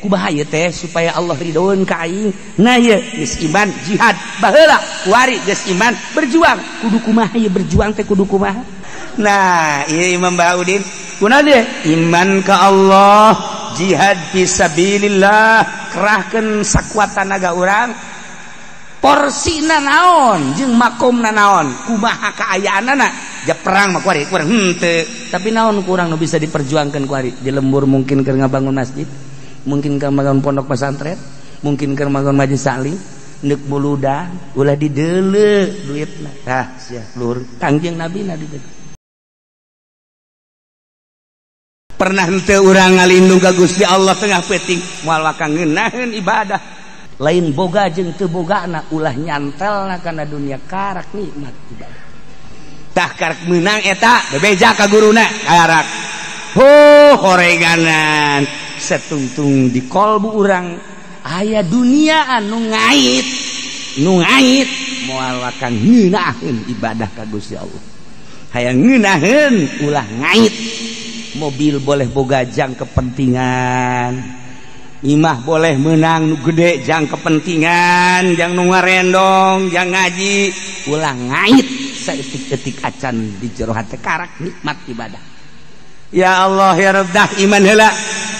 Kumaha ieu teh supaya Allah ridhoeun ka aing. Nah ieu geus iman jihad baheula kuari geus iman berjuang kudu kumaha ieu berjuang teh kudu kumaha. Nah ieu Imam Baudin kunaon ieu iman ka Allah jihad fisabilillah kerahkeun sakuat tanaga urang porsina naon jeung makomna naon kumaha kaayaanana ja perang mah kuari kurang henteu tapi naon kurang nu bisa diperjuangkeun kuari di lembur mungkin keur ngabangun masjid mungkin keur ngabangun pondok pesantren mungkin keur ngabangun majelis taklim neuk muludan ulah dideuleu duitna tah sia luhur Kangjeng Nabi na dideuleu. Pernah henteu urang ngalindung ka Gusti Allah tengah peuting moal waka ngeunaheun ibadah lain boga jeung teu bogana ulah nyantelna kana dunia karak nikmat ibadah tah karak meunang eta bebeja ka guruna karak ho horeganan setungtung di kolbu urang aya dunia anu ngait nu ngait moal waka ngeunaheun ibadah ka Gusti Allah hayang ngeunaheun ulah ngait. Mobil boleh boga jang kepentingan, imah boleh menang nu gede jang kepentingan, jang nu ngarendong, jang ngaji, ulah ngait saeutik-eutik acan di jero hate karak nikmat ibadah. Ya Allah ya Rabb dah iman heula.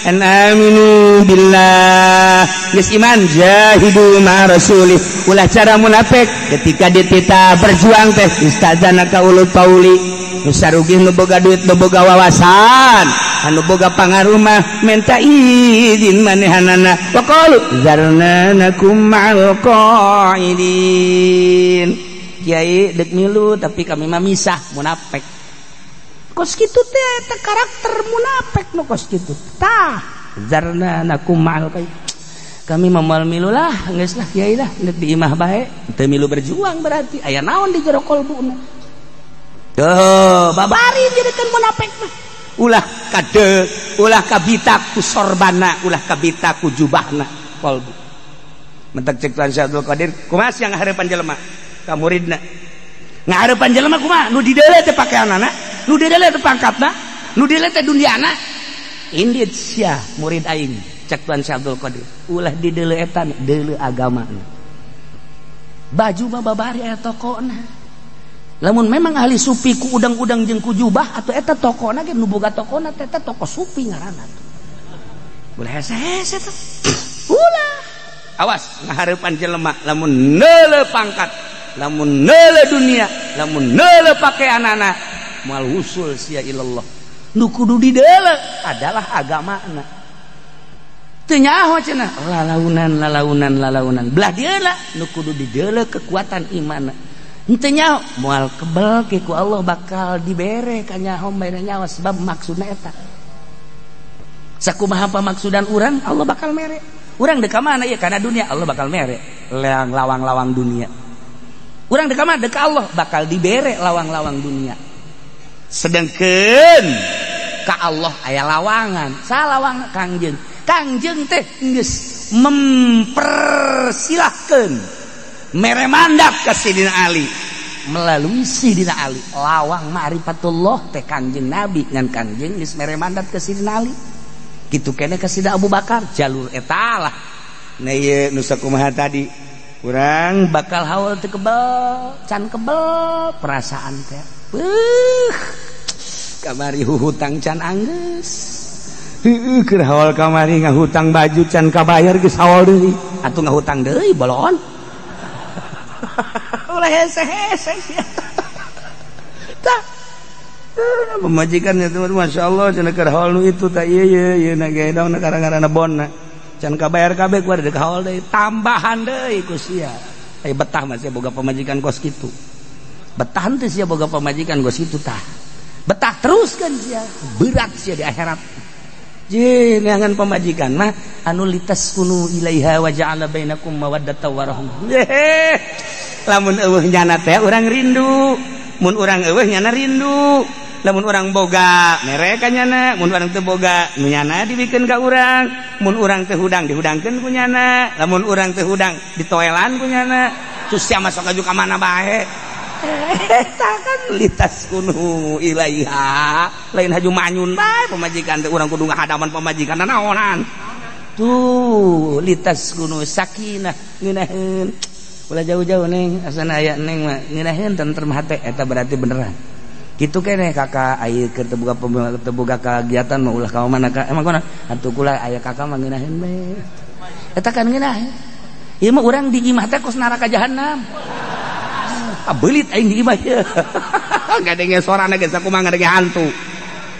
An aminu billah. Geus iman jahidu ma rasulih. Ulah cara munafik ketika ditita berjuang teh istazana ka ulul pauli. Nu sarugih nu boga duit nu boga wawasan anu boga pangaruh mah menta izin manehanana wa qalu zarna nakum ma'al qa'idin. Kiai deuk milu tapi kami mah misah munafik. Kos kitu teh eta karakter munafik nu kos kitu. Tah zarna nakum ma'al qa'idin. Kami mah moal milu lah geus lah kiai lah deuk di imah bae teu milu berjuang berarti aya naon di jero kolbuna. Tuh, babari jadikan munafik mah. Ulah kade, ulah kabita ku sorbana, ulah kabita ku jubahna kolbu. Mentek cek Tuan Syekh Abdul Qadir, kumaha sia ngahareupan jelema ka muridna. Ngahareupan jelema kumaha? Nu dideuleu teh pakeanana, nu dideuleu teh pangkatna, nu dideuleu teh duniana. Indit sia murid aing, cek Tuan Syekh Abdul Qadir. Ulah dideuleu eta, deuleu agamana. Baju mah babari aya tokona. Lamun memang ahli sufi ku udang-udang jeung ku jubah atau eta tokona ge nu boga tokona teh eta toko sufi ngaranna tuh. Ulah hese-hese teh. Ulah. Awas ngahareupan jelema lamun neuleu pangkat, lamun neuleu dunia, lamun neuleu pakeanana moal usul sia ilallah. Nu kudu dideuleu adalah agamana. Teu nyaho cenah lalaunan lalaunan lalaunan. Belah dieu lah nu kudu dideuleu kekuatan imanna. Henteu nyaho moal kebel ke ku Allah bakal dibere ka nyaho mere nyawa sebab maksudna eta. Sakumaha pamaksudan urang Allah bakal mere. Urang deuk ka mana ieu kana dunia Allah bakal mere leang lawang-lawang dunia. Urang deuk ka mana deuk ka Allah bakal dibere lawang-lawang dunia. Sedengkeun ka Allah aya lawangan. Salawang Kangjeng. Kangjeng teh geus mempersilahkeun mere mandat ke Sidina Ali melalui Sidina Ali lawang ma'rifatullah teh Kangjeng Nabi ngan Kangjeng geus mere mandat ke Sidina Ali kitu keneh ka Sidina Abu Bakar jalur eta lah. Nah ieu nu sakumaha tadi urang bakal haul teu kebel can kebel perasaan teh beuh kamari hutang can anggeus heueuh keur haul kamari ngahutang baju can kabayar geus haul deui atuh ngahutang deui bolon. Ulah hese-hese sia. Tah. Pemajikan itu Masya Allah cenah keur haul nu itu tah ieu ieu ieu na gedong na karang-karana bonna. Can kabayar kabeh ku deuk haul deui tambahan deui ku sia. Aya betah mah sia boga pamajikan kos kitu. Betah henteu sia boga pamajikan kos kitu tah. Betah terus kan sia, berat sia di akhirat. Jeung neangan pamajikan mah anu litaskunu ilaiha wa ja'ala bainakum mawaddatan wa rahmah. Lamun eueuh nyana teh urang rindu, mun urang eueuh nyana rindu. Lamun urang boga mere ka nyana, mun urang teu boga nu nyana dibikeun ka urang, mun urang teu hudang dihudangkeun ku nyana, lamun urang teu hudang ditoelan ku nyana. Terus sia masuk ka mana bae. Eta kan litaskunu ilaiha, lain haju manyun bae pamajikan teh urang kudu ngahadaman pamajikan naonan. Tuh litas kuno sakinah ngeunaheun. Ulah jauh-jauh neng, asana aya neng mah ngeunaheun tentrem hate eta berarti beneran. Kitu keneh kakak aya keur teu boga teu boga kagiatan mah ulah ka mana ka emang kunaon atuh kula aya kakak mah ngeunaheun bae. Eta kan ngeunaheun. Ieu mah urang di imah teh kos neraka jahanam. Ah beulit aing di imah ieu. Ngadenge sorana geus sakumaha ngadenge hantu.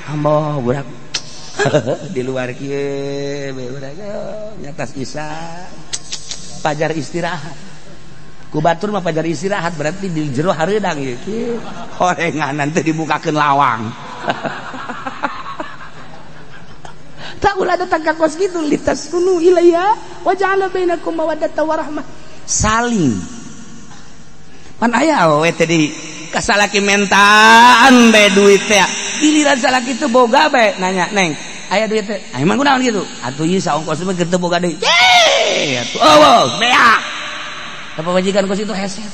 Ambo budak di luar kieu bae urang nyatas isa pajar istirahat. Ku batur mah pajar istirahat berarti di jero hareudang ieu. Horenganan teh dibukakeun lawang. Tak ulah datang ka kos kitu litaskunu ilaiha wa ja'ala bainakum mawaddatan warahmah. Saling. Pan aya awewe teh di kasalaki mentaan bae duit teh. Giliran salaki teu boga bae nanya, "Neng, aya duit teh?" Ah emang kunaon kitu? Atuh ieu saongkos mah teu boga deui. Ye, atuh eueuh beak. Apa majikan kos itu hese.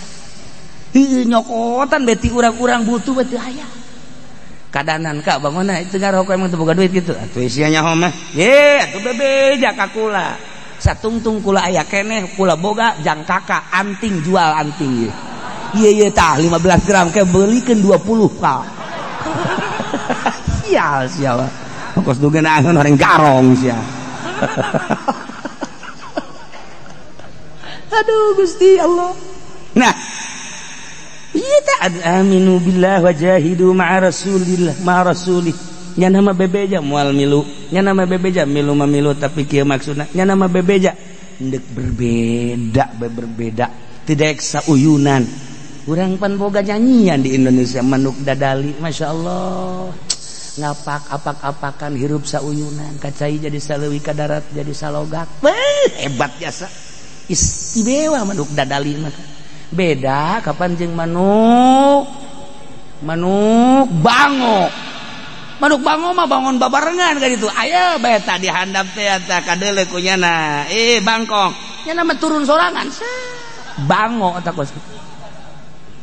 Heuh nyokotan beti urang-urang butuh beti aya. Kadanan kak bangunna itu ngarokok emang teu boga duit gitu. Atuh sia nyaho mah. Ye, atuh bebeja ka kula. Satungtung kula aya keneh, kula boga jang kakak anting jual anting ieu. Ieu ieu tah 15 gram ke beulikeun 20 ka. Sial sial. Kos dugeunangeun orang garong sia. Aduh Gusti Allah. Nah, ieu teh aminu billah wajahidu ma'a rasulillah ma'a rasulih. Nya nama bebeja moal milu, nya nama bebeja milu mah milu tapi kieu maksudna nya nama bebeja endek berbeda berbeda tidak sauyunan. Urang pan boga nyanyian di Indonesia manuk dadali Masya Allah. Ngapak apak-apakan hirup sauyunan kacai jadi saleuwi ka darat jadi salogak. Beuh, hebat jasa. Istimewa manuk dadali mah. Beda kapan jeung manuk manuk bango. Manuk bango mah bangun babarengan ka ditu. Aya bae tah dihandap teh eta kadeuleu ku nyana. Bangkong. Nyana mah turun sorangan. Bango eta kos.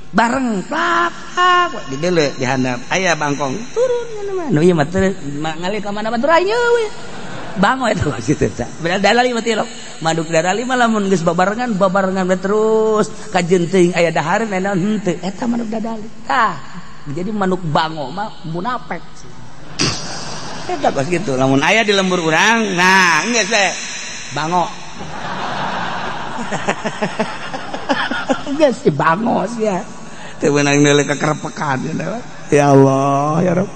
Bareng plak plak dideuleu dihandap. Aya bangkong turun nyana mah. Nu ieu mah teu ngalih ka mana batur aing we. Bango eta kos kitu tah. Beda dadali mah tilok. Manuk dadali mah lamun geus babarengan babarengan we terus kajeun teuing aya dahareun aya naon henteu eta manuk dadali. Tah, jadi manuk bango mah munafik. Eta kos kitu lamun aya di lembur urang, nah geus we bango. Geus si bango sia. Teu meunang deuleu kakerepekan ya Allah ya Rabb.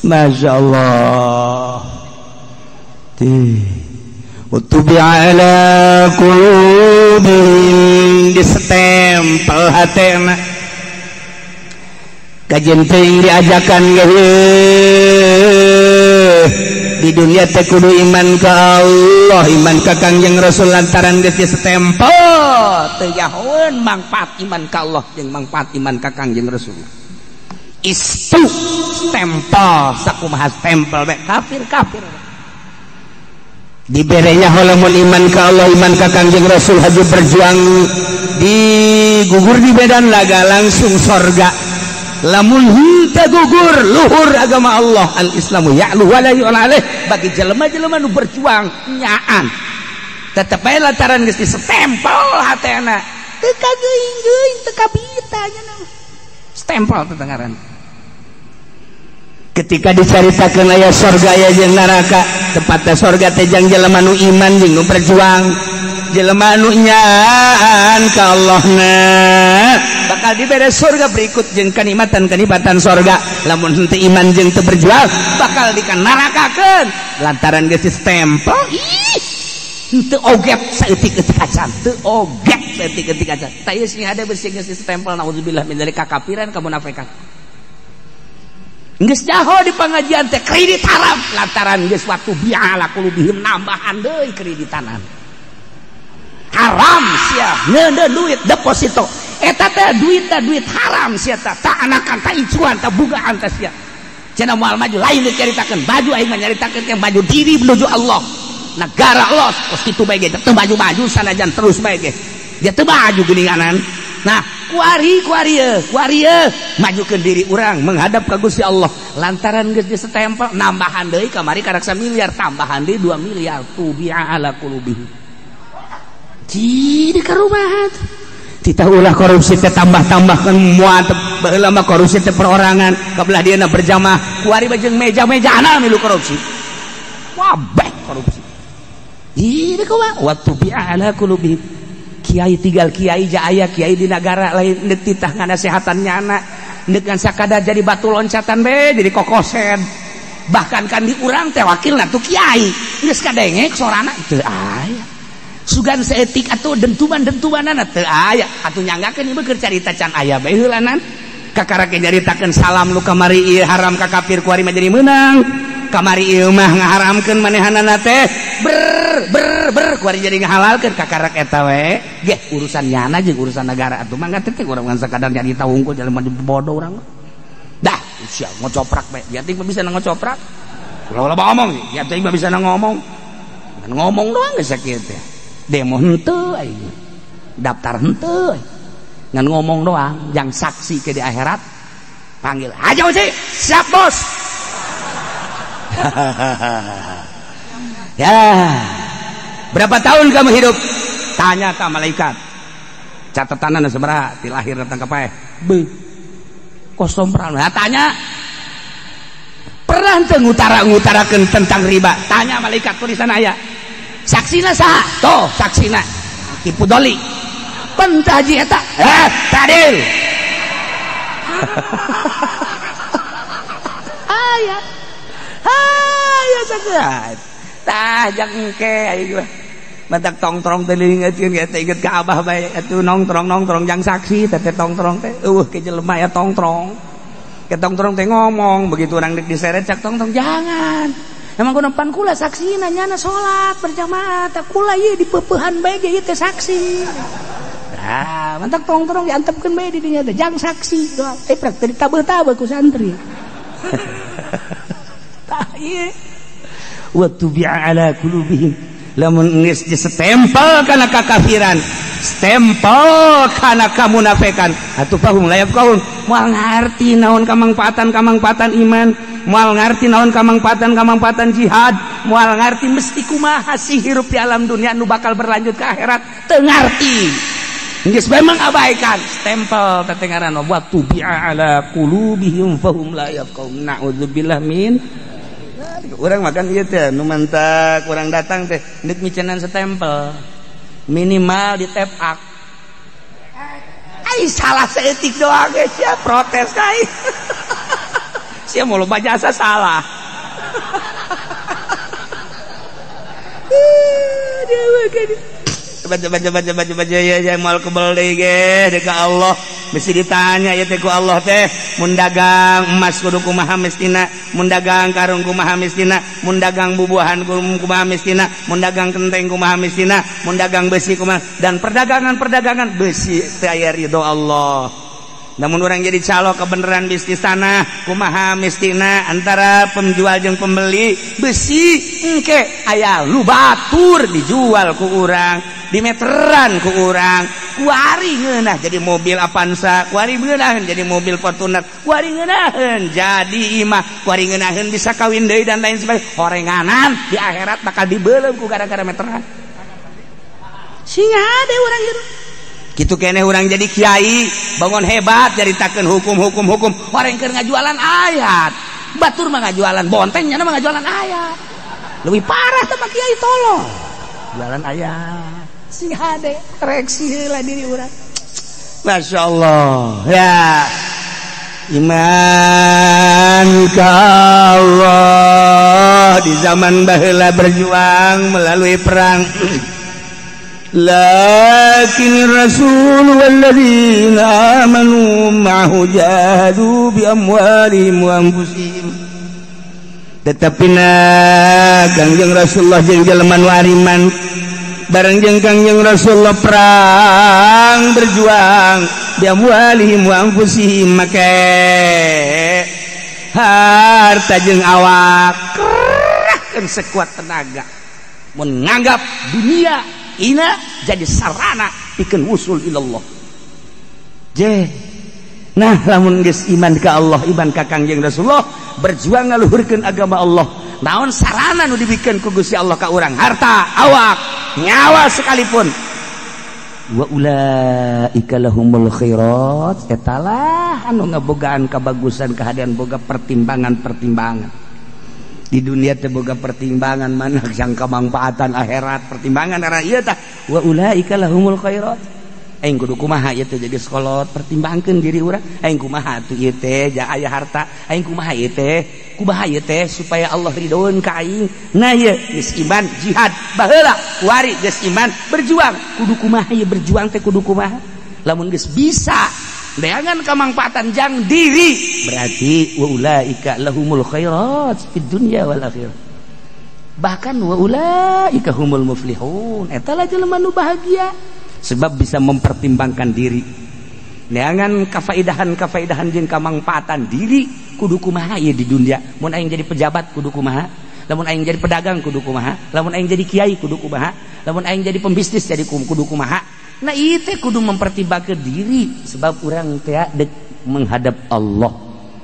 Masyaallah. Utubi ala qulubihim disetempel hatena kajen teuing diajakan geuh di dunia teh kudu iman ka Allah iman ka Kangjeng Rasul lantaran geus disetempel teu nyahoeun mangfaat iman ka Allah jeung mangfaat iman ka Kangjeng Rasul istu stempel sakumaha stempel bae kafir kafir diberenya lamun iman ka Allah iman ka Kangjeng Rasul haju berjuang digugur di medan laga langsung sorga lamun henteu gugur luhur agama Allah al-islamu ya'lu wa la yu'la alaih bagi jelema-jelema nu berjuang nyaan tetep bae lantaran geus disestempel hatena teu kageuing-geuing teu kabita nya stempel teh ngaran. Ketika dicaritakeun aya sorga aya jeung neraka tempatna sorga teh jang jelema nu iman jeung nu berjuang jelema nu nyaan ka Allahna bakal dibere sorga berikut jeung kanikmatan-kanikmatan sorga lamun henteu iman jeung teu berjuang bakal dikanarakakeun lantaran geus stempel ih henteu oget saeutik-eutik acan teu oget saeutik-eutik acan tah ieu sing hade bersih geus stempel naudzubillah min dzalika kakafiran kamunafikan. Geus nyaho di pengajian teh kredit haram lantaran geus waktu bi'ala qulubihim nambahan deui kreditanan haram sia ngeundeun duit deposito eta teh duitna duit haram sia tah tak anakan tak icuan tak bugaan teh sia cenah moal maju lain dicaritakeun baju aing mah nyaritakeun teh maju diri menuju Allah negara Allah kos kitu bae ge teu maju-maju sanajan terus bae ge dia teu maju geuninganan. Nah Kuari kuari kuari majukeun diri urang menghadap ka Gusti Allah lantaran geus disetempel nambahan deui kamari karak miliar tambahan deui 2 miliar tubi'a ala qulubihi. Jadi karumaha titah ulah korupsi teh tambah-tambahkeun muat baheula mah korupsi teh perorangan kabelah dieuna berjamaah kuari jeung meja-mejana milu korupsi. Wabeh korupsi. Ieu kumaha wa tubi'a ala qulubihi. Kiai tinggal kiai jaya kiai di negara lain deuk titah nganasehatan nyana deuk ngan sakadar jadi batu loncatan be jadi kokosen bahkan kan di urang teh wakilna tuh kiai geus kadengek sorana teu aya sugan seetik atuh dentuman-dentumanana teu aya atuh nyanggakeun ieu keur carita can aya bae heulanan kakara ge nyaritakeun salam nu kamari ieu haram ka kafir kuari mah jadi meunang kamari ieu mah ngaharamkeun manehanana teh ber ber ber kuari jadi ngahalalkeun kakarak eta we geh urusan nyana jeung urusan negara atuh mangga teh urang ngan sakadar nyarita wungkul jelema bodoh urang dah sia ngocoprak bae ya teh bisa ngocoprak ulah loba omong ya teh bisa ngomong ngomong doang geus sakieu teh demo henteu aing daftar henteu ngan ngomong doang yang saksi ke di akhirat panggil aja sih siap bos. Ya berapa tahun kamu hidup tanya ka malaikat catatanana sabaraha ti lahir datang ka paeh beuh kosong pernah tanya pernah teu ngutara-ngutarakeun tentang riba tanya malaikat tulisan aya saksina saha toh saksina Ki Pudoli pentaji eta tadil aya aya sakieu tah jang engke aing mah matak tongtrong teh diingetkeun ge teh inget ka abah bae atuh nongtrong-nongtrong jang saksi teh tongtrong teh eueuh ke jelema ya tongtrong ke tongtrong teh ngomong begitu urang deuk diseret cak tongtrong jangan emang kudu pan kula saksina nyana salat berjamaah tah kula ieu dipeupehan bae ge ieu teh saksi. Nah, mantak tongtrong diantepkeun bae di dinya teh jang saksi doang prak teh ditabeuh-tabeuh ku santri. Tah ieu wa tubi'a ala qulubihim lamun geus disetempel kana kakafiran stempel kana kamunafikan atuh fahum la yafqahun moal ngarti naon kamangfaatan-kamangfaatan iman moal ngarti naon kamangfaatan-kamangfaatan jihad moal ngarti mesti kumaha sih hirup di alam dunia nu bakal berlanjut ke akhirat teu ngarti geus bae mengabaikan stempel teh ngaranna wa tubi'a ala qulubihim fahum la yafqahun na'udzubillah min. Urang makan ieu teh nu mantak urang datang teh deuk micenan stempel minimal di tap up. Ai salah seetik doang ge sia protes kai. Sia mau loba jasa salah. Coba ya ya moal kebel deui ge deuk ka Allah mesti ditanya ya teh ku Allah teh mun dagang emas kudu kumaha mestina mun dagang karung kumaha mestina mun dagang bubuahan kumaha mestina mun dagang kenteng kumaha mestina mun dagang besi kumaha dan perdagangan-perdagangan besi teh aya ridho Allah. Namun orang jadi calo kebenaran bisnis tanah kumaha mestina antara penjual jeung pembeli besi engke aya lu batur dijual ku urang dimeteran ku urang kuari ngeunah jadi mobil Avanza kuari ngeunaheun jadi mobil Fortuner kuari ngeunaheun jadi imah kuari ngeunaheun bisa kawin deui dan lain sebagainya horenganan di akhirat bakal dibeuleum ku gara-gara meteran sing hade urang hirup kitu keneh urang jadi kiai bangun hebat nyaritakeun hukum-hukum hukum orang keur ngajualan ayat batur mah ngajualan bonteng nyana mah ngajualan ayat leuwih parah teh mah kiai tolong jualan ayat sing hade koreksi heula diri urang. Masya Allah ya iman ka Allah di zaman baheula berjuang melalui perang. Lakin Rasul walladzina amanu ma'ahu jahadu bi amwalihim wa anfusihim. Tetapi na Kangjeng Rasulullah jeung jelema nu ariman bareng jeung Kangjeng Rasulullah perang berjuang bi amwalihim wa anfusihim make harta jeung awak kerahkeun sekuat tenaga menganggap dunia ina jadi sarana pikeun wusul ilallah. Je. Nah lamun geus iman ka Allah, iman ka Kangjeng Rasulullah, berjuang ngaluhurkeun agama Allah. Naon sarana nu dibikeun ku Gusti Allah ka urang? Harta, awak, nyawa sekalipun. Wa ulaika lahumul khairat, etalah anu ngabogaan kabagusan kahadean boga pertimbangan-pertimbangan. Di dunia teh boga pertimbangan mana jang kamangfaatan akhirat, pertimbangan arah ieu tah. Wa ulaika lahumul khairat. Aing kudu kumaha ieu teh jadi sekolot, pertimbangkeun diri urang. Aing kumaha atuh ieu teh ja aya harta, aing kumaha ieu teh, kumaha ieu teh supaya Allah ridhoeun ka aing. Nah ieu geus iman jihad baheula kuari geus iman berjuang, kudu kumaha ieu berjuang teh kudu kumaha. Lamun geus bisa neangan kamangfaatan jang diri, berarti wa ulaika lahumul khairat fid dunya wal akhirah. Bahkan wa ulaika humul muflihun, eta lah jelema nu bahagia sebab bisa mempertimbangkan diri, neangan kafaidahan-kafaidahan jeung kamangfaatan diri. Kudu kumaha ieu di dunia, mun aing jadi pejabat kudu kumaha, lamun aing jadi pedagang kudu kumaha, lamun aing jadi kiai kudu kumaha, lamun aing jadi pembisnis jadi kudu kumaha. Nah ieu teh kudu mempertimbangkan diri sebab urang teh dek menghadap Allah.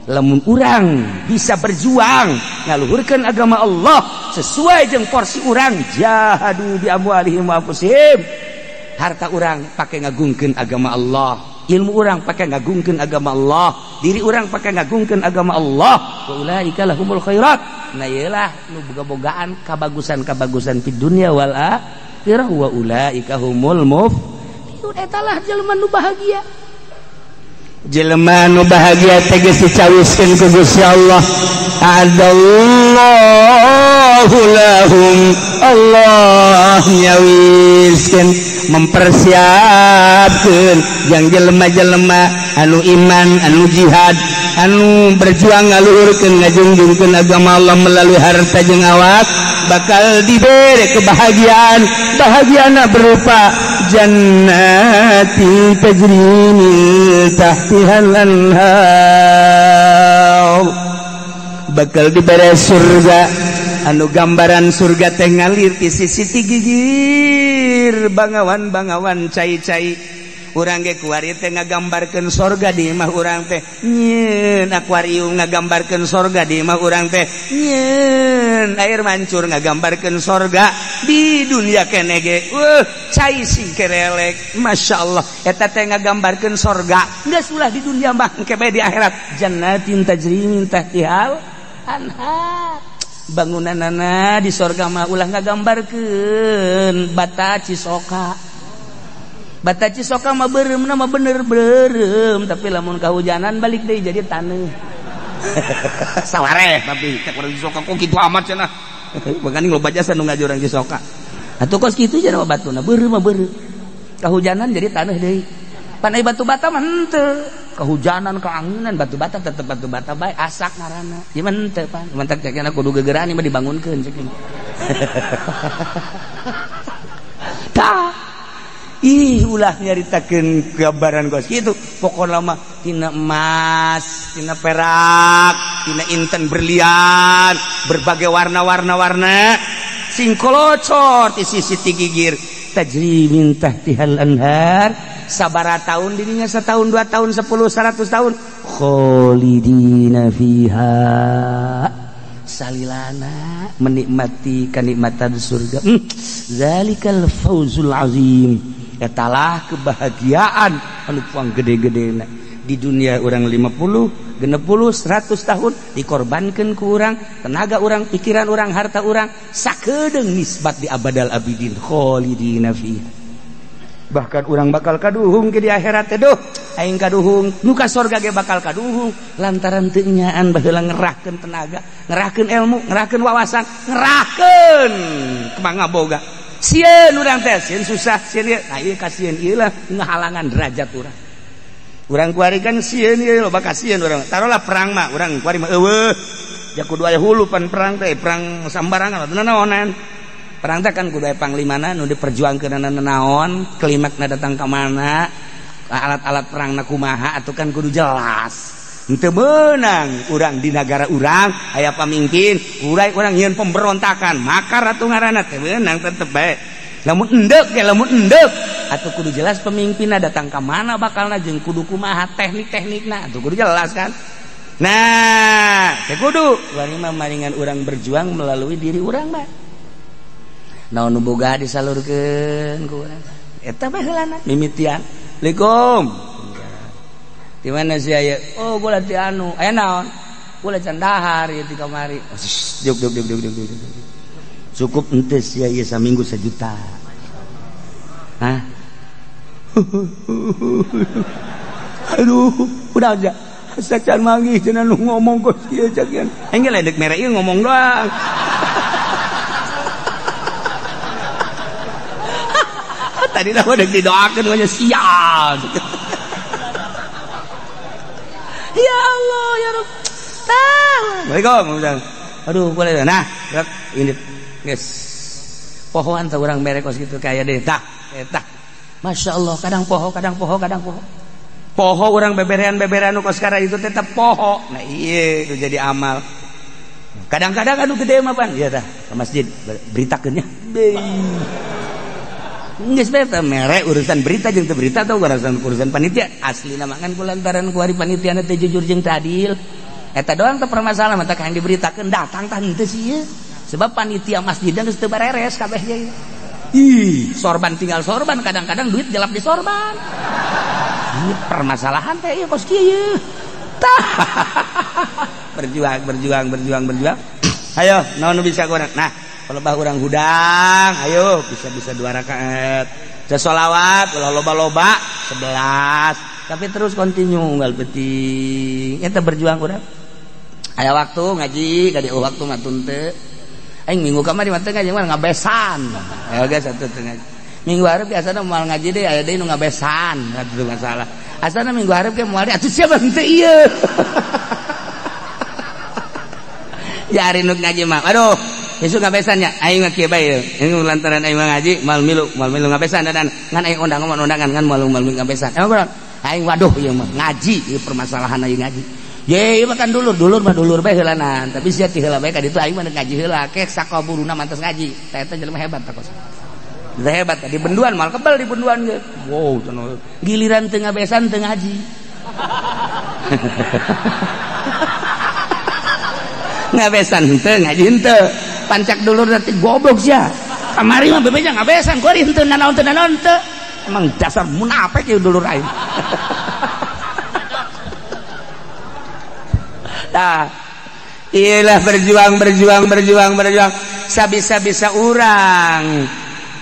Lamun urang bisa berjuang ngaluhurkeun agama Allah sesuai jeung porsi urang, jahadu bi amwalihim wa anfusihim, harta urang pakai ngagungkeun agama Allah, ilmu urang pakai ngagungkeun agama Allah, diri urang pakai ngagungkeun agama Allah. Wa ulaika lahumul khairat. Nah ieulah nu boga-bogaan kabagusan-kabagusan di dunia wal akhirah. Wa ulaika humul muflihun, eta lah jelema nu bahagia. Jelema nu bahagia teh geus dicawiskeun ku Gusti Allah. Adallahu lahum, Allah nyawiskeun, mempersiapkeun jang jelema-jelema anu iman, anu jihad, anu berjuang ngaluhurkeun ngajungjungkeun agama Allah melalui harta jeung awak, bakal diberi kebahagiaan. Bahagiana berupa jannati tajri min tahtihal anhar, bakal diberi surga anu gambaran surga teh ngalir ti sisi ti gigir bangawan-bangawan cai-cai. Urang ge kuari teh ngagambarkeun sorga di imah urang teh nyieun akuarium, ngagambarkeun sorga di imah urang teh nyieun air mancur, ngagambarkeun sorga di dunia keneh ge cai singkerelek, Masya Allah. Eta teh ngagambarkeun sorga geus ulah di dunia mah engke bae di akhirat. Jannatin tajri min tahtihal anhar, bangunanana di sorga mah ulah ngagambarkeun bata cisoka. Bata cisoka mah beureum mah bener beureum, tapi lamun kahujanan balik deui jadi taneuh. Sawareh tapi cek urang cisoka kok kitu amat cenah. Baganing loba jasa nu ngaji urang cisoka. Atuh kos kitu cenah batuna beureum mah beureum. Kahujanan jadi taneuh deui. Pan ai batu bata mah henteu. Kahujanan kaanginan batu bata tetep batu bata bae asak ngaranna. Ieu mah henteu pan. Mantak cek cenah kudu gegeraan ieu mah dibangunkeun cek. Tah. Ih ulah nyaritakeun gambaran kos kitu, pokona mah tina emas, tina perak, tina inten berlian, berbagai warna-warna warna, sing kolocor ti sisi ti gigir, tajri min tahtihal anhar, sabara tahun dirinya setahun, 2 tahun, 10, 100 tahun, kholidina fiha, salilana menikmati kenikmatan surga. Zalikal fauzul azim. Etalah kebahagiaan anu puang gede-gedena di dunia. Urang 50, 60, 100 tahun dikorbankan ku urang, tenaga urang, pikiran urang, harta urang, sakedeung nisbat di abadal abidin kholidina fiha. Bahkan urang bakal kaduhung ke di akhirat teh, duh aing kaduhung, nu ka sorga ge bakal kaduhung lantaran teu nyaan baheula ngerahkeun tenaga, ngerahkeun ilmu, ngerahkeun wawasan, ngerahkeun kemanga boga. Sieun urang teh, sieun susah, sieun ieu. Nah ieu kasieun ieu lah ngahalangan derajat urang. Urang kuari kan sieun ieu loba kasieun urang. Tarolah perang mah urang kuari mah eueuh. Ja kudu aya hulu pan perang teh, perang sambarangan atuh naonan. Perang teh kan kudu aya panglimana nu diperjuangkeunana naon, klimakna datang ka mana, alat-alat perangna kumaha atuh kan kudu jelas. Henteu meunang urang di nagara urang aya pamimpin, urang nyieun pemberontakan, makar atuh ngaranna teh meunang tetep bae. Lamun endek ge lamun endek atuh kudu jelas pemimpinna datang ka mana bakalna jeung kudu kumaha teknik-teknikna atuh kudu jelas kan. Nah, teh kudu wani mah maringan urang berjuang melalui diri urang mah. Naon nu boga disalurkeun ku urang. Eta bae heulana mimitian. Assalamualaikum. Di mana sih aya? Oh, bola ti anu. Aya naon? Bola can dahar ieu ti kamari. Oh, juk juk juk juk juk. Cukup henteu sia ieu saminggu 1 juta. Hah? Aduh, udah aja. Sacan manggih cenah nu ngomong kos kieu cakian. Aing ge ledek mere ieu ngomong doang. Tadi dah udah didoakeun mah sial. Ya Allah ya Rabb. Assalamualaikum. Aduh, boleh. Nah, ini guys. Pohoan teh urang mere kos kitu kaya deh. Tah, eta. Masya Allah, kadang poho, kadang poho, kadang poho. Poho orang beberean-beberean nu kos kara itu tetep poho. Nah, iya itu jadi amal. Kadang-kadang anu gede mah pan, ieu tah ke masjid beritakeun nya. Geus bae teh mere urusan berita jeung teu berita atau urusan panitia. Aslina mah kan kulantaran ku ari panitiana teh jujur jeung teu adil. Eta doang teh permasalahan mata kan diberitakeun datang tah henteu sih ieu. Sebab panitia masjidna geus teu bareres kabeh ge. Ih, sorban tinggal sorban, kadang-kadang duit jelap di sorban. Ini permasalahan teh ieu kos kieu ieu. Tah. Berjuang, berjuang, berjuang, berjuang. Ayo, naon nu bisa kurang. Nah, kalau bah urang hudang, ayo bisa-bisa 2 rakaat. Bisa sholawat, ulah loba-loba 11. Tapi terus kontinu unggal penting. Eta berjuang urang. Aya waktu ngaji, kadi waktu mah teu. Aing minggu kamari mah teu ngaji mah ngabesan. Ya geus atuh teu ngaji. Minggu hareup biasana moal ngaji deui aya deui nu ngabesan, atuh masalah. Asana minggu hareup ge moal atuh siapa henteu ieu. Ya ari nu ngaji mah. Aduh, besok ngabesan nya aing mah kieu bae ieu. Lantaran aing mah ngaji mal milu ngabesan dan ngan aing undang undangan ngan malu ngabesan. Emang kurang? Aing waduh ieu mah ngaji ieu permasalahan aing ngaji. Ye, ieu mah kan dulur, dulur mah dulur bae heulanan, tapi sia ti heula bae ka ditu aing mah ngaji heula, kek sakaburuna mantas ngaji. Tah eta jelema hebat tah kos. Tah hebat di benduan mal kebal di benduan ge. Wow, cenah. Giliran teu ngabesan teu ngaji. Ngabesan henteu ngaji henteu. Pancak dulur nanti goblok sia. Kamari mah bebeja ngabesan, kuari henteu nanaon teu nanaon teu. Emang dasar munafik ieu dulur aing. Tah, iyalah berjuang berjuang berjuang berjuang sabisa-bisa urang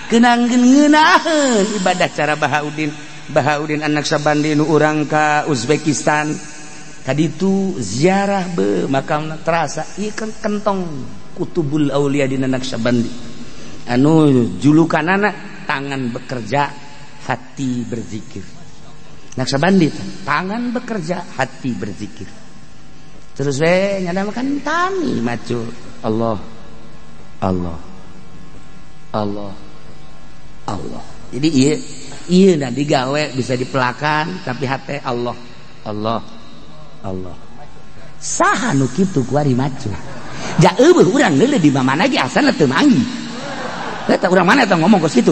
kenangkeun ngeunaheun ibadah cara Bahaudin. Bahaudin anak Sabandi nu urang ka Uzbekistan. Kaditu ziarah be makamna terasa ieu kan kentong Kutubul Aulia dina Naqsyabandi. Anu julukanana tangan bekerja hati berzikir. Naqsyabandi tangan bekerja hati berzikir. Terus we nyana makan tani macu Allah Allah Allah Allah. Jadi ieu ieu na digawe bisa dipelakan tapi hate Allah Allah Allah. Saha nu kitu kuari macu. Ja eueuh urang leuleuh di mana ge asana teu manggih. Eta urang mana eta ngomong kos kitu.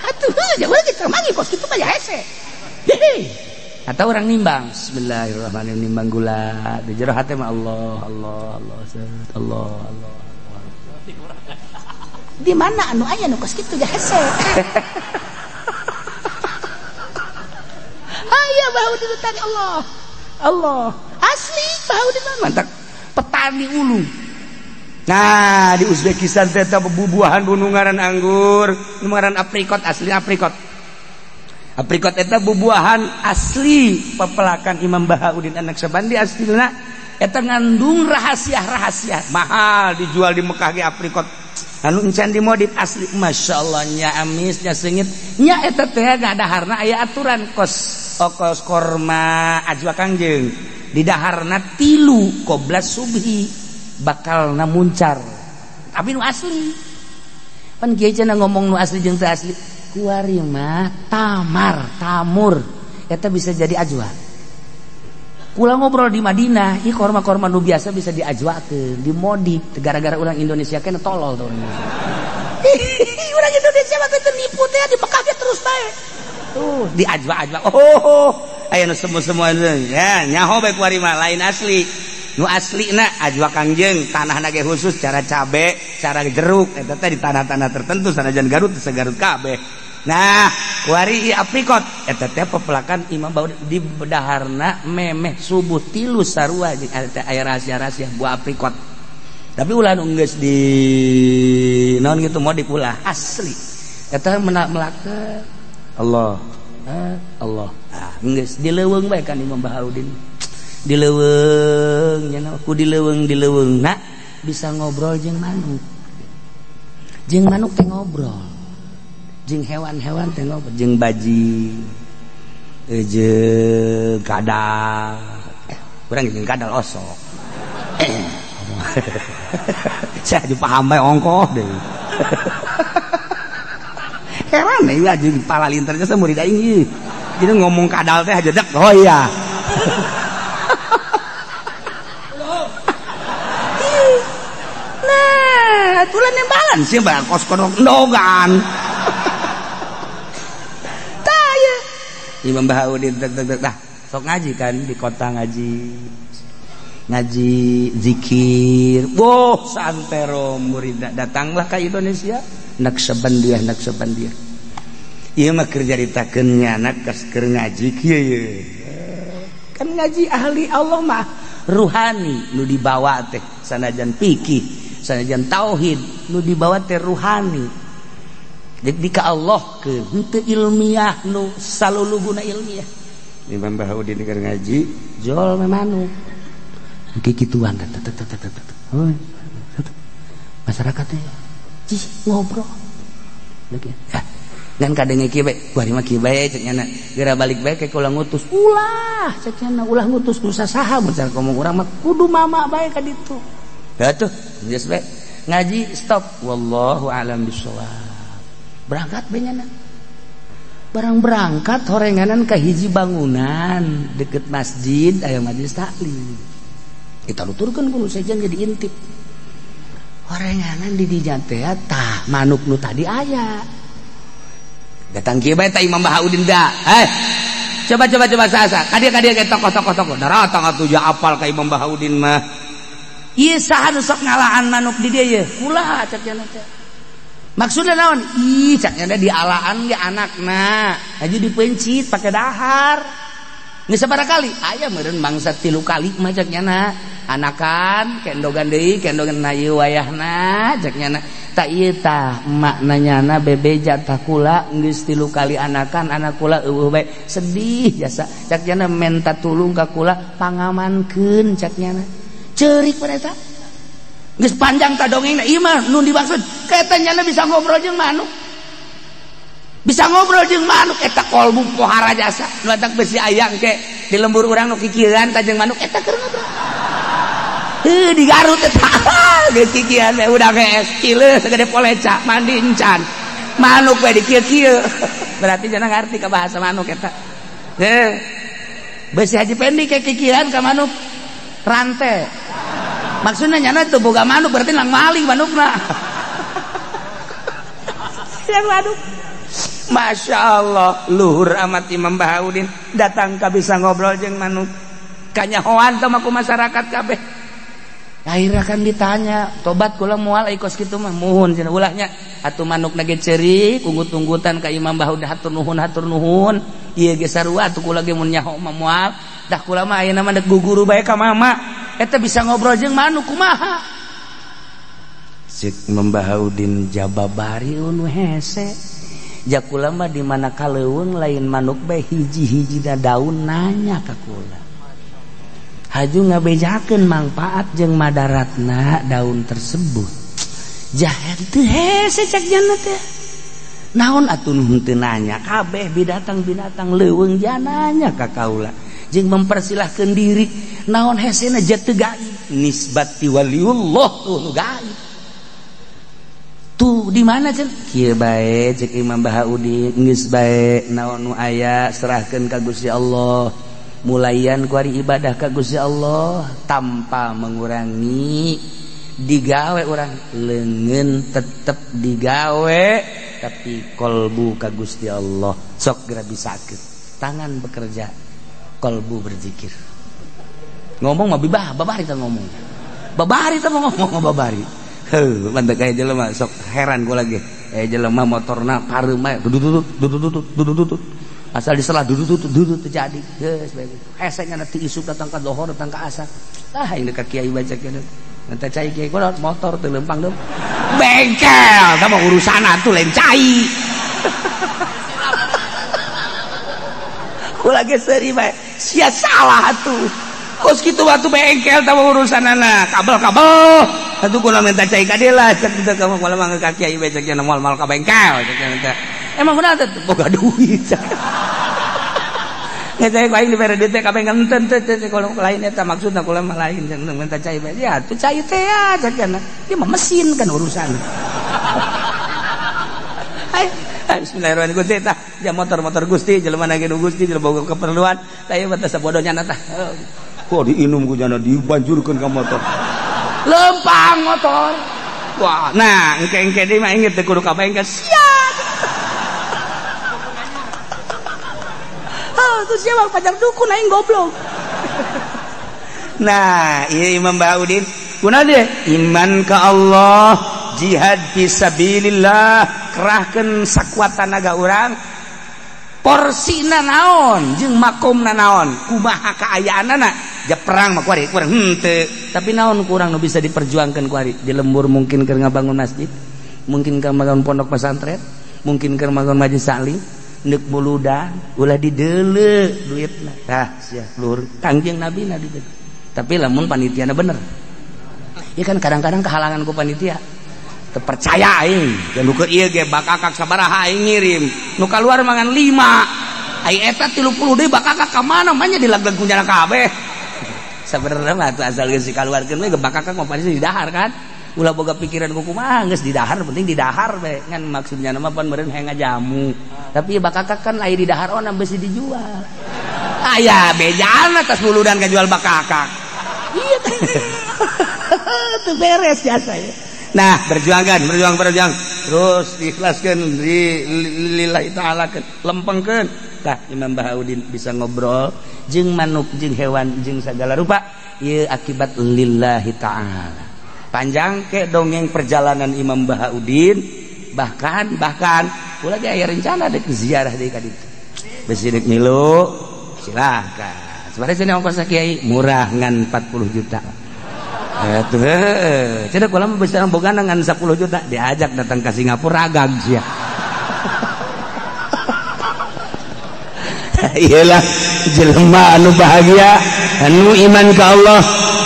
Atuh ja urang teu manggih kos kitu mah ya hese. Hehe. Atau orang nimbang, bismillahirrahmanirrahim nimbang gula di jero hate mah Allah Allah Allah Allah Allah. Di mana anu aya nu kos kitu ja hese. Aya Bahaudin tadi Allah. Allah. Asli Bahaudin mah mantap. Petani ulu. Nah, di Uzbekistan teh bubuahan bunungaran anggur, nungaran aprikot asli aprikot. Aprikot eta bubuahan asli pepelakan Imam Bahaudin anak Sabandi aslina eta ngandung rahasia-rahasia. Mahal dijual di Mekah ge aprikot. Anu encan dimodif asli Masya Allah nya amis nya sengit nya eta teh ngadaharna aya aturan kos okos korma ajwa kangjeng di daharna 3 qobla subhi bakal na muncar tapi nu asli pan kieu cenah ngomong nu asli jeung teu asli kuari mah tamar tamur eta bisa jadi ajwa. Kula ngobrol di Madinah, ieu korma-korma nu biasa bisa diajwakeun, dimodif gara-gara urang Indonesia kena tolol tuh. Urang Indonesia mah teu nipu teh di Mekah ge terus bae. Tuh, diajwa-ajwa. Oh, aya nu semu-semu ya, nyaho bae kuari mah lain asli. Nu aslina ajwa Kangjeng, tanahna ge khusus cara cabe, cara jeruk eta teh di tanah-tanah tertentu sanajan Garut segarut kabeh. Nah, kuari aprikot eta teh pepelakan Imam Baudi di bedaharna memeh subuh tilu sarua jeung eta aya rahasia-rahasia buah aprikot. Tapi ulah nu geus di naon gitu modif ulah asli. Eta melaka Allah. Allah. Ah, geus di leuweung bae kan Imam Bahaudin. Di leuweung nya ku di leuweung na bisa ngobrol jeung manuk. Jeung manuk teh ngobrol. Jeung hewan-hewan teh ngobrol, jeung baji, jeung kadal. Urang jeung kadal osok. Saya dipaham bae ongkoh deui. Heran ieu jeung palalinternya saya murid aing ieu. Jadi ngomong kadal teh aja dek. Oh iya. Nah, aturan nembalan sih bang kos kodok ndogan. Imam Bahaudin tek tek dah sok ngaji kan di kota ngaji ngaji zikir. Boh santero murid datanglah ke Indonesia Naqsyabandiyah Naqsyabandiyah. Ieu mah keur caritakeun nya anak keur ngaji kieu ye. Kan ngaji ahli Allah mah ruhani nu dibawa teh sanajan fikih sanajan tauhid nu dibawa teh ruhani. Jadi ka Allah ke henteu ilmiah nu saluluguna ilmiah. Imam Bahaudin keur ngaji jol manuk. Engke kituan masyarakat teh cih ngobrol. Ngan kadenge kieu bae, kuari mah kieu bae cek nyana. Geura balik bae ke kula ngutus. Ulah cek nyana ulah ngutus nu sasaha mun cara ngomong urang mah kudu mama bae ka ditu. Heuh geus bae. Ngaji stop wallahu alam bisawab. Berangkat benyana barang berangkat horenganan ke hiji bangunan deket masjid aya majelis taklim kita nuturkeun kudu sejen jadi intip horenganan di dinya teh tah manuk nu tadi aya datang kieu bae tah Imam Bahaudin da coba coba coba sasa ka dieu ke tokoh-tokoh tokoh daratang atuh ja apal ka Imam Bahaudin mah ieu saha nu sok ngalaan manuk di dieu ye ulah cek nya teh. Maksudnya naon? Ih, caknya di alaan ge anakna. Haji dipencit pakai dahar. Geus sabaraha kali? Aya meureun mangsa 3 kali mah cak nyana. Anakan kendogan deui, kendogan na ieu wayahna cak nyana. Ta ieu tah emakna nyana bebeja tah kula geus 3 kali anakan, anak kula eueuh bae. Sedih jasa. Cak nyana menta tulung ka kula pangamankeun cak nyana. Ceurik pada eta. Geus panjang ta dongengna ieu mah nu dimaksud eta nyana bisa ngobrol jeung manuk. Bisa ngobrol jeung manuk eta kolbu pohara jasa. Nu atak besi ayang ke di lembur urang nu kikieuan ta jeung manuk eta keur ngobrol. Heuh di Garut eta geus kikieuan we udah geus cileuh sagede poleca mandi encan. Manuk we dikieu-kieu. Berarti jangan ngarti ka bahasa manuk eta. Heuh. Besi Haji Pendi ke kikieuan ka manuk rante. Maksudnya nyana tuh boga manuk berarti lang maling manukna. Yang manuk. Masya Allah luhur amat Imam Bahaudin datang ka bisa ngobrol jeung manuk. Kanyahoan teh ku masyarakat kabeh. Akhirnya kan ditanya, tobat kula moal ai kos kitu mah muhun cenah ulahnya. Atuh manukna ge ceurik unggut-unggutan ka Imam Bahaudin hatur nuhun hatur nuhun. Ieu ge sarua atuh kula ge mun nyaho mah moal. Dah kula mah ayeuna mah deuk guguru bae ka mama. Eta bisa ngobrol jeung manuk kumaha? Cek Imam Bahaudin jababari nu hese. Ja kula mah di mana kaleuweung lain manuk bae hiji-hijina daun nanya ka kula. Haju ngabejakeun mangpaat jeung madaratna daun tersebut. Jaher teu hese cek jana teh. Naon atuh nu henteu nanya kabeh binatang-binatang leuweung jananya ka kaula. Jeung mempersilahkeun diri naon hesena ja teu gaib nisbat ti waliullah tuh nu gaib tuh di mana cenah kieu bae cek Imam Bahaudin geus bae naon nu aya serahkeun ka Gusti Allah Mulayan kuari ibadah ka Gusti Allah tanpa mengurangi digawe orang leungeun tetep digawe tapi kolbu ka Gusti Allah sok geura bisakeun. Tangan bekerja, kolbu berzikir. Ngomong mah bibah, babari teh ngomong. Babari teh ngomong babari. Heuh, mantep aya jelema sok heran gua lagi. Aya jelema motorna pareum bae dudut dudut dudut dudut. Asal diselah dudut dudut terjadi. Geus bae. Hese nya ti isuk datang ka dohor datang ka asar. Tah aing ka kiai baca kieu. Nanti cai kiai kunaon motor teu lempang deum. Bengkel, tah mah urusan atuh lain cai. Ulah ge seuri bae. Sia salah atuh. Kos kitu batu bengkel tah mah urusanana. Kabel-kabel. Atuh kunaon minta cai ka dieu lah cek teu ka moal mah ka kiai bae cek nya moal ka bengkel cek teh. Emang benar teh boga duit. Nggak cai aing dibere duit teh kabeh ngenten teh teh kalau lain eta maksudna kula mah lain jeung minta cai bae. Ya tuh cai teh ya cek nya. Dia mah mesin kan urusan. Hai, bismillahirrahmanirrahim Gusti tah. Ja motor-motor Gusti jelema na ge nu Gusti jelema boga keperluan. Tah ieu mah teh sabodohnya tah. Kok diinum ku jana dibanjurkeun ka motor. Lempang motor. Wah, nah engke-engke deui mah inget teh kudu ka bengkel. Siap. Tuh siapa pacar dukun aing goblok. Nah, ieu Imam Baudin kunaon deui? Iman ka Allah, jihad fisabilillah, kerahkeun sakuat tanaga urang. Porsina naon jeung makomna naon, kumaha kaayaanana? Ja perang mah kuari kurang henteu, tapi naon kurang nu bisa diperjuangkeun kuari? Di lembur mungkin keur ngabangun masjid, mungkin keur ngabangun pondok pesantren, mungkin keur ngabangun majelis taklim. Nek muludan ulah dideule duitna tah sia luhur Kangjeng Nabi na dideule. Tapi lamun panitiana bener ya kan kadang-kadang kehalangan ku panitia terpercaya aing dan nu keur ieu ge bakakak sabaraha aing ngirim nu kaluar mangan 5 ai eta 30 deui bakakak ka mana mah nya dilagleg ku jana kabeh. Sabenerna mah atuh asal geus dikaluarkeun we ge bakakak mah pasti didahar kan ulah boga pikiran ku kumaha geus didahar penting didahar we ngan maksudnya mah pan meureun hayang ngajamu tapi bakakak kan aya didahar ona besi dijual aya bejaan atas buludan kajual bakakak iya teu beres jasa ya. Nah berjuangkan berjuang berjuang terus diikhlaskeun lillahi ta'ala lempengkeun tah Imam Bahaudin bisa ngobrol jeung manuk jeung hewan jeung sagala rupa ieu akibat lillahi ta'ala. Panjang ke dongeng perjalanan Imam Bahaudin bahkan ulah ge aya rencana dek ziarah deui ka ditu besi dek milu silakan sebenarnya cenah ongkos kiai murah ngan 40 juta atuh heuh cenah kula mah besi bogana ngan 10 juta diajak datang ke Singapura ragag sia. Iyalah jelema anu bahagia anu iman ka Allah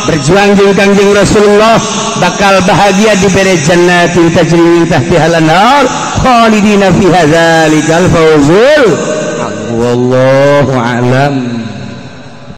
berjuang jeung Kangjeng Rasulullah bakal bahagia diberi jannatin tajri min tahtiha al-anhar khalidina fiha dzalikal fawzul wallahu a'lam.